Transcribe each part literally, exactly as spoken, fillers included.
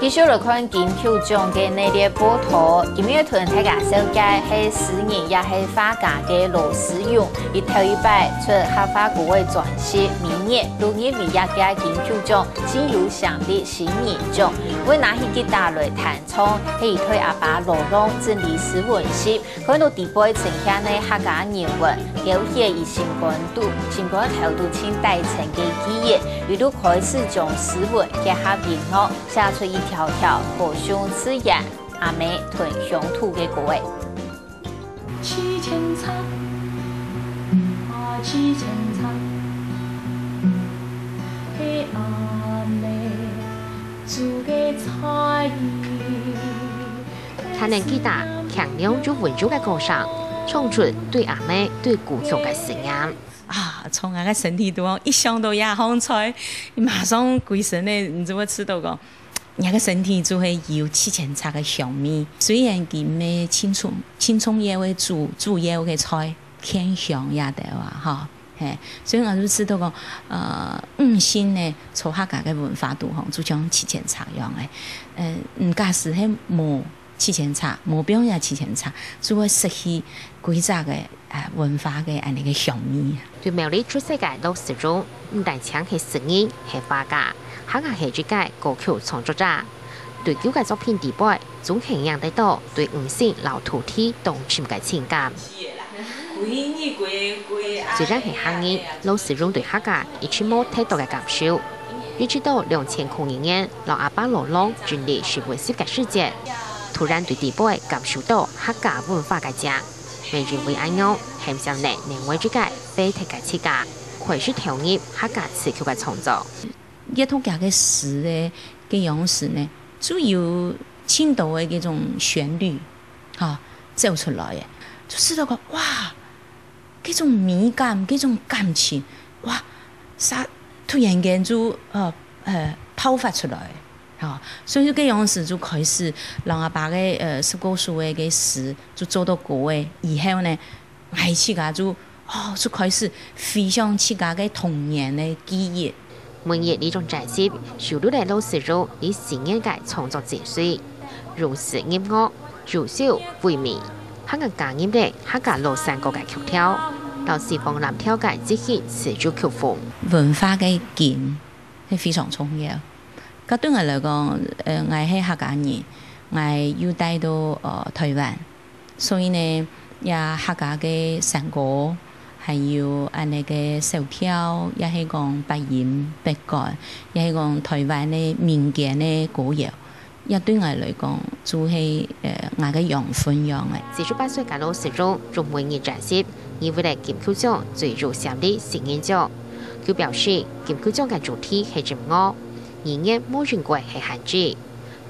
繼續來看金曲獎个系列報導，今日同大家紹介係詩人也係畫家个羅思容，佢頭一擺出客話歌个專輯《明月》，入圍這屆金曲獎最有潛力新人獎。會拿起吉他來彈唱，係佢對阿爸羅浪整理詩文集， 看到底背呈現个客家人文，勾起佢心肝肚、心肝頭肚盡底層个記憶，佢就開始將詩文結合音樂，寫出一條條歌頌自然、阿姆同鄉土个歌仔。彈等吉他，輕柔又溫柔个歌聲，唱出對阿姆、對故鄉个思念。啊，從𠊎个身體肚哦，一想到這項菜，你馬上歸身个，你就會知道講，你个身體就會有七千尺个香味。雖然佢毋係盡重、盡重要个主、主要个菜，牽香這兜啊，吼，嘿，所以𠊎就知道講，呃，五線呢，在客家个文化肚吼，就像七千尺樣个，呃，嗯，假使係無 七千尺，無表演七千尺，就會失去歸隻个，啊，文化个恁呢个香味。對苗栗出世个羅思容，毋單淨係詩人，係畫家，還係一個歌曲創作者。對佢个作品底背，總係看得到對五線摎土地當深个情感。 雖然係客人，羅思容對客家一直無忒多个感受。一直到兩千空二年，摎阿爸羅浪整理詩文集个時節，突然對底背感受到客家文化个正，也因為恁樣，喊醒了另外一個飛忒个自家，開始投入客家詞曲个創作。 閱讀佢个詩个，个樣式呢，就有盡多个這種旋律，哈，走出來个，就知道講，哇，這種美感，這種感情，哇，煞突然間就，呃，呃，爆發出來，哈，所以這个樣式就開始，讓阿爸个，呃，十過首个，个詩就做到歌个，以後呢， 𠊎自家就，哦，就開始回想自家个童年个記憶。《明月》這張專輯收錄了羅思容一生个創作精髓，用詩入樂，用手回味，還加入了客家老山歌个曲調，摎西方藍調个即興自由曲風。文化个根係非常重要。該對𠊎來講，呃，𠊎係客家人，𠊎又帶到，呃，臺灣， 所以呢，這客家个山歌，還有恁呢个小調，也係講八音八管，也係講臺灣个民間个歌謠，這對𠊎來講，就係，呃，𠊎个養分樣仔。四十八歲个羅思容用《明月》專輯，入圍了金曲獎最有潛力新人獎。佢表示，金曲獎个主題係音樂，語言無應該係限制。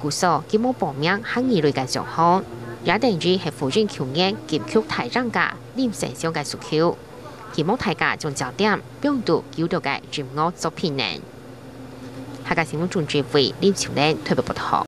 故所佢無報名客語類个獎項，也等於係呼應舊年金曲大贏家林生祥个訴求，希望大家將焦點放到佢个音樂作品上。客家新聞總指揮林秋蓮特別報導。